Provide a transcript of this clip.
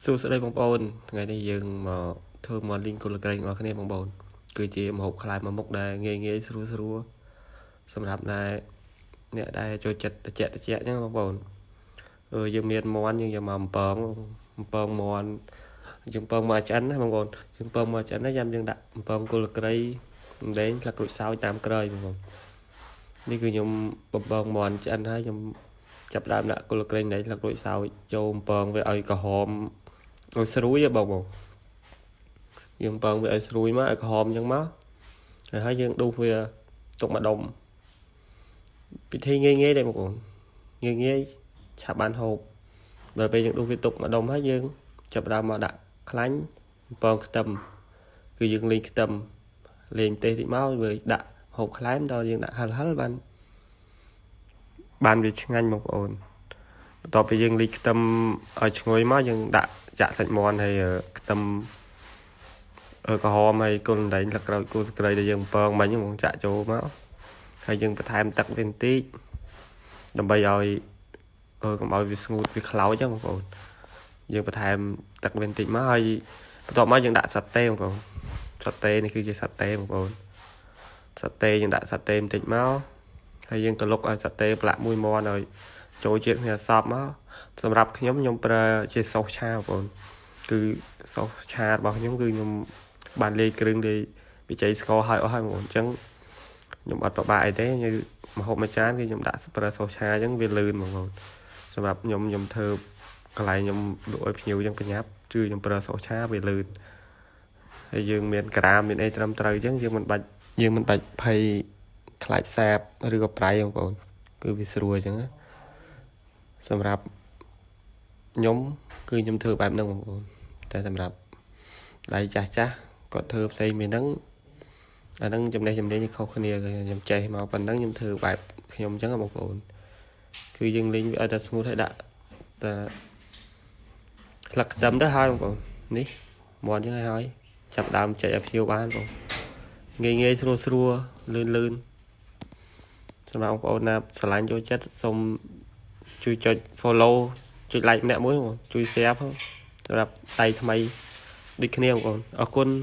សួស្តីបងប្អូនថ្ងៃនេះយើងមកធ្វើមាន់លីងគល់ក្រែងរបស់គ្នាបងប្អូនគឺជាម្ហូបខ្លែមួយមុខដែលងាយងាយស្រួលស្រួលសម្រាប់ដែលអ្នកដែលចូលចិត្តតិចតិចអញ្ចឹងបងប្អូនយើងមានមាន់យើងយកមកបំពងបំពងមាន់យើងពងមកឆ្អិនណាបងប្អូនយើងពងមកឆ្អិនណាយ៉ាំយើងដាក់បំពងគល់ក្រៃម្ដេងផ្លឹកក្រូចសើចតាមក្រោយបងប្អូននេះគឺខ្ញុំបំពងមាន់ឆ្អិនហើយខ្ញុំចាប់ដើមដាក់គល់ក្រែងម្ដេងផ្លឹកក្រូចសើចចូលបំពងវាឲ្យក្រហមឲ្យស្រួយហ៎បងបងយើងពងវាឲ្យស្រួយមកឲ្យក្រហមអញ្ចឹងមកហើយយើងដួសវាទុកមួយដុំពិធីងាយងាយដែរបងប្អូនងាយងាយឆាប់បានហូបដល់ពេលយើងដួសវាទុកមួយដុំហើយយើងចាប់ដើមមកដាក់ខ្លាញ់ពងខ្ទឹមគឺយើងលេងខ្ទឹមលេងទេសតិចមកវាដាក់ហូបខ្លែមដល់យើងដាក់ហិលហិលបានបានវាឆ្ងាញ់បងប្អូនបន្ទាប់ពីយើងលីងខ្ទឹមឲ្យឈ្ងុយមកយើងដាក់ចាក់សាច់មាន់ហើយខ្ទឹមក្រហមហើយគល់ដេញលឹកក្រោយគល់ស្ក្រៃដែលយើងពងមិញហ្នឹងចាក់ចូលមកហើយយើងបន្ថែមទឹកវាបន្តិចដើម្បីឲ្យកុំឲ្យវាស្ងួតវាខ្លោចហ្នឹងបងប្អូនយើងបន្ថែមទឹកវាបន្តិចមកហើយបន្ទាប់មកយើងដាក់សាតេបងប្អូនសាតេនេះគឺជាសាតេបងប្អូនសាតេយើងដាក់សាតេបន្តិចមកហើយយើងក៏លុកឲ្យសាតេប្រឡាក់មួយមាន់ឲ្យចូលជាតិគ្នាសពមកសម្រាប់ខ្ញុំខ្ញុំប្រើជាសូសឆាបងប្អូនគឺសូសឆារបស់ខ្ញុំគឺខ្ញុំបានលាយគ្រឿងលាយបច្ចេកស្ករហើយអស់ហើយបងប្អូនអញ្ចឹងខ្ញុំអត់ពិបាកអីទេគឺម្ហូបមួយចានគឺខ្ញុំដាក់ប្រើសូសឆាអញ្ចឹងវាលឿនបងប្អូនសម្រាប់ខ្ញុំខ្ញុំធ្វើកន្លែងខ្ញុំលក់ឲ្យភ្ញៀវអញ្ចឹងប្រញាប់គឺខ្ញុំប្រើសូសឆាវាលឿនហើយយើងមានក្រាមមានអីត្រឹមត្រូវអញ្ចឹងយើងមិនបាច់យើងមិនបាច់ភ័យខ្លាចសាបឬក៏ប្រៃបងប្អូនគឺវាស្រួលអញ្ចឹងណាសម្រាប់ខ្ញុំគឺខ្ញុំធ្វើបែបហ្នឹងបងប្អូនតែសម្រាប់ដៃចាស់ចាស់គាត់ធ្វើផ្សេងមួយហ្នឹងអាហ្នឹងចំណេះជំនាញខុសគ្នាខ្ញុំចេះមកប៉ុណ្ណឹងខ្ញុំធ្វើបែបខ្ញុំអញ្ចឹងបងប្អូនគឺយើងលេងវាឲ្យតែស្ងួតឲ្យដាក់តែស្លឹកខ្ទឹមទៅហើយបងប្អូននេះមាន់អញ្ចឹងហើយចាប់ដើមចែកឲ្យភ្ញៀវបានបងងាយងាយស្រួលស្រួលលឿនលឿនសម្រាប់បងប្អូនណាស្រឡាញ់ចូលចិត្តសូមជួយចុច follow ចុច like ម្នាក់មួយបងជួយ share ផងសម្រាប់ដៃថ្មីដូចគ្នាបងប្អូនអរគុណ។